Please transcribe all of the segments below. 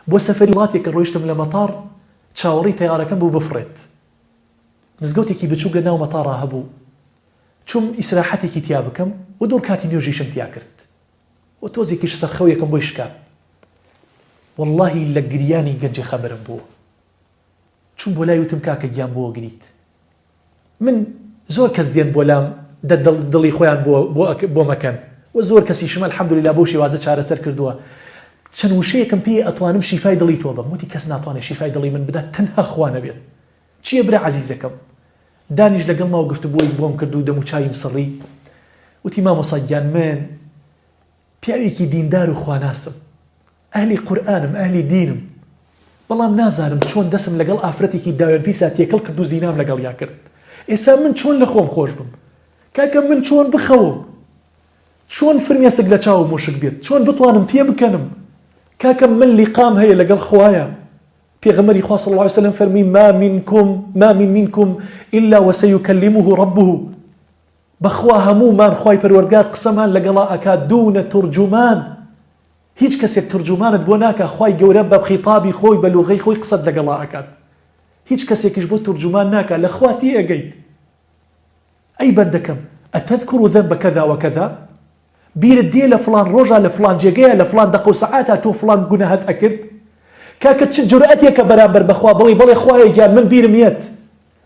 بۆ سەفەری وڵاتێک کە ڕۆیشتم لە مەتاڕ چاوەڕێی تەیارەکەم بوو بفڕێت. مزگەوتێکی بچووک لە ناو مەتاڕا هەبوو. چووم ئیسراحەتێکی تیا بکەم و دوو ڕکاتی نوێژیشم تیا کرد و تۆزێکیش سەرخەوێکم بۆی شکاند. وەڵڵاهی لە گریانی گەنجێ خەبەرم بووە. چووم بۆ لای وتم کاکە گیان بۆ گریت؟ من زۆر کەس دێن بۆ لام دە دڵ دڵی خۆیان بۆ بۆ بۆم ئەکەن و زۆر کەسیشم الحمدللە بەو شێوازە چارەسەر کردووە چەند وشەیەکم پێیە ئەتوانم شیفای دڵی تۆ بەم وتی کەس ناتوانێت شیفای دڵی من بدات تەنها خوا نەبێت چییە برا عەزیزەکەم دانیش لەگەڵما و گفتوگۆی بۆم کرد و دەموچاویم سڕی وتی مامۆسا گیان من پیاوێکی دیندار و خواناسم ئەهلی قورئانم ئەهلی دینم بەڵام نازانم چۆن دەسم لەگەڵ ئافرەتێکی داوێن پیسا تێکەڵ کرد و زینام لەگەڵیا کرد ئێسا من چۆن لە خۆم خۆش بم کاکە من چۆن بخەوم چۆن فرمێسک لە چاوم وشک بێت چۆن بتوانم پێ بکەنم کاکە من لیقام هەیە لەگەڵ خوایە پێغەمبەری خوا صلی اللە علیه وسلم فەرمی ما منکم ما من منکم الا وسیکلمه ربه بەخوا هەموومان خوای پەروەردگار قسەمان لەگەڵا ئەکات دون ترجمان هیچ کەسێک ترجمانت بۆ ناکا خوای گەورە بە خیتابی خۆی بە لوغەی خۆی قسەت لەگەڵا ئەکات هیچ کەسێکیش بۆ ترجمان ناکا لە خوا تێئەگەیت ئەی بەندەکەم اتذکر ذنب کذا وکذا بیرت دێ لە فڵان ڕۆژا لە فڵان جێگەیا لە فڵان دەقە و سەعاتا تۆ فڵان گوناهت ئەکرد؟ کاکە چ جورئەتێکە بەرامبەر بە خوا بڵێی بەڵێ خوایە گیان من بیرم یەت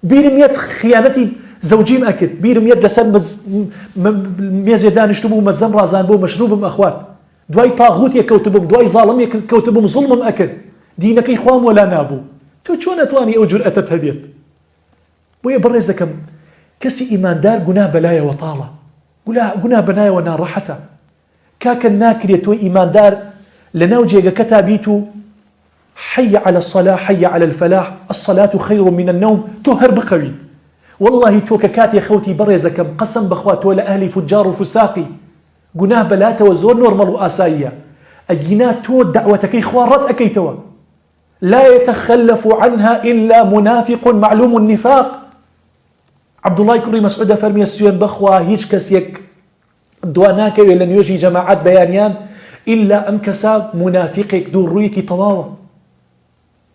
بیرم یەت خیانەتی زەوجیم ئەکرد بیرم یەت لەسەر مێزێ دانیشتبووم و مەزەم ڕازاندبوو و مەشروبم ئەخوارد دوای تاغوتێک کەوتبووم دوای زاڵمێک کەوتبووم زوڵمم ئەکرد دینەکەی خوام وەلا نابوو تۆ چۆن ئەتوانی ئەو جورئەتەت هەبێت بۆیە بەڕێزەکەم کەسی ئیماندار گوناه بەلایەوە تاڵە گوناه بەنایەوە ناڕەحەتە کاکە ناکرێت تۆ ئیماندار لەناو جێگەکەتا بیت و حی علی الصلاة حی علی الفلاح الصلاة خیر من النوم تۆ هەر بخەویت واللهی تۆ کە کاتێ خەوتی بەڕێزەکەم قەسەم بەخوا تۆ لە ئەهلی فجار و فساقی گوناه بەلاتەوە زۆر نۆرمەڵ و ئاساییە ئەگینا تۆ دەعوەتەکەی خوا ڕەت ئەکەیتەوە لا يتخلف عنها إلا منافق معلوم النفاق عەبدوڵای کوڕی مەسعود دەفەرموێ سوێند بەخوا هیچ کەسێک دوا ناکەوێ لە نوێژی جەماعەت بەیانیان ئیلا ئەم کەسە مونافیقێک دووڕوویەکی تەواوە.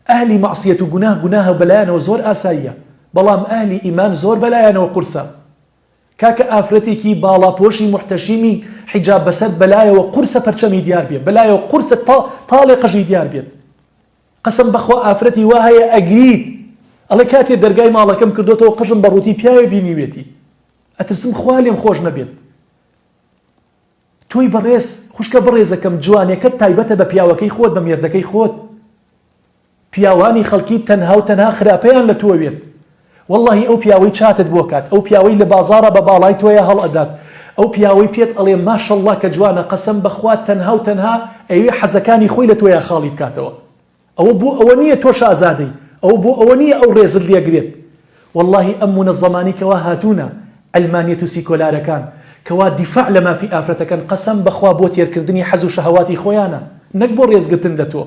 ئەهلی مەعسیەت و گوناه گوناهە بەلایانەوە زۆر ئاساییە بەڵام ئەهلی ئیمان زۆر بەلایانەوە قورسە. کاکە ئافرەتێکی باڵاپۆشی موحتەشیمی حیجاب بەسەر بەلایەوە قورسە پەرچەمی دیار بێ بەلایەوە قورسە تاڵێ قژی دیار بێت. قەسەم بەخوا ئافرەتی وا هەیە ئەگریت ئەڵێ کاتێ دەرگای ماڵەکەم کردۆتەوە قژم بە ڕووتی پیاوێ بینیوێتی ئەترسم خوا لێم خۆش نەبێت تۆی بەڕێز خوشکە بەڕێزەکەم جوانێکەت تایبەتە بە پیاوەکەی خۆت بە مێردەکەی خۆت پیاوانی خەڵکی تەنها و تەنها خراپەیان لە تۆ وێت وەڵاهی ئەو پیاوەی چاتت بۆ کات ئەو پیاوەی لە بازاڕا بە باڵای تۆیا هەڵ ئەدات ئەو پیاوەی پێت ئەڵێ ماشەڵڵا کە جوانە قەسەم بەخوا تەنها و تەنها ئەیەوێ حەزەکانی خۆی لە تۆیا خاڵی بکاتەوە ئەوە بۆ ئەوە نییە تۆ شازادەی ئەوە بۆ ئەوە نییە ئەو ڕێزت لێگرێت وەڵاهی ئەم مونەزەمانەی کەوا هاتوونە عەلمانیەت و سیکۆلارەکان کەوا دیفاع لە مافی ئافرەتەکەن قەسەم بەخوا بۆ تێرکردنی حەز و شەهەواتی خۆیانە نەک بۆ ڕێزگرتن لە تۆ.